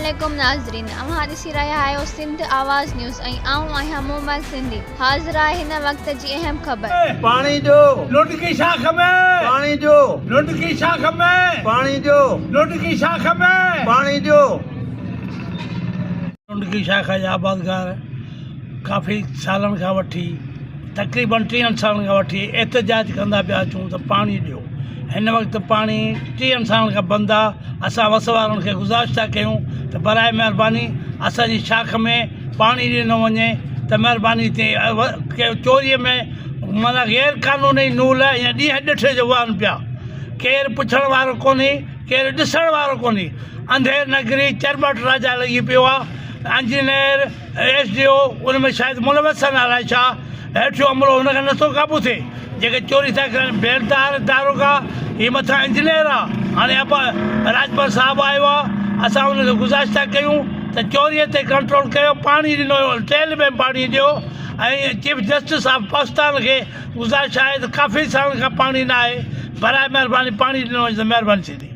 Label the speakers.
Speaker 1: عليڪم ناظرين اوهان ڏسي رهيا آهيو سنڌ آواز نيوز ۽ آئون آهيان مومل سنڌي حاضر آهي هن وقت جي اهم خبر.
Speaker 2: پاڻي ڏيو.
Speaker 3: لنڊڪي شاخ ۾.
Speaker 2: پاڻي ڏيو.
Speaker 3: لنڊڪي شاخ ۾.
Speaker 2: پاڻي ڏيو.
Speaker 3: لنڊڪي شاخ ۾.
Speaker 2: پاڻي ڏيو.
Speaker 3: لنڊڪي شاخ جا آبادگار ڪافي سالن کان وٺي تقريبن ٽيهن سالن کان وٺي احتجاج ڪندا پيا اچون ته پاڻي ڏيو هن وقت پاڻي ٽيهن سالن کان بند آ اسان وس وارن کي گذارش ٿا ڪيون ته برائي مهرباني اسان جي شاخ ۾ پاڻي ڏنو وڃي ته مهرباني ٿئي چوري ۾ معنيٰ غير قانوني نول يا ڏينهن ڏٺي جو وهن پيا ڪير پڇڻ وارو ڪونهي ڪير ڏسڻ وارو ڪونهي انڌير نگري چرٻٽ راجا لڳي پيو آ انجنيئر ايس ڊي او ان ۾ شايد ملوث آهن الائي ڇا هيٺيون عملو هن کي نٿو قابو ٿئي جيڪي چوري ٿا ڪرن بيلدار داروغا هي مٿان انجنيئر آ هاڻي ابا راڄپر صاحب آيو آ اسان ان کي گذارش ٿا ڪيون ته چوري تي ڪنٽرول ڪيو پاڻي ڏنو ٽيل ۾ پاڻي ڏيو ۽ چيف جسٽس آف پاڪستان کي گذارش آهي ته ڪافي سالن کان پاڻي نه آهي برائي مهرباني پاڻي ڏنو وڃي ته مهرباني ٿيندي.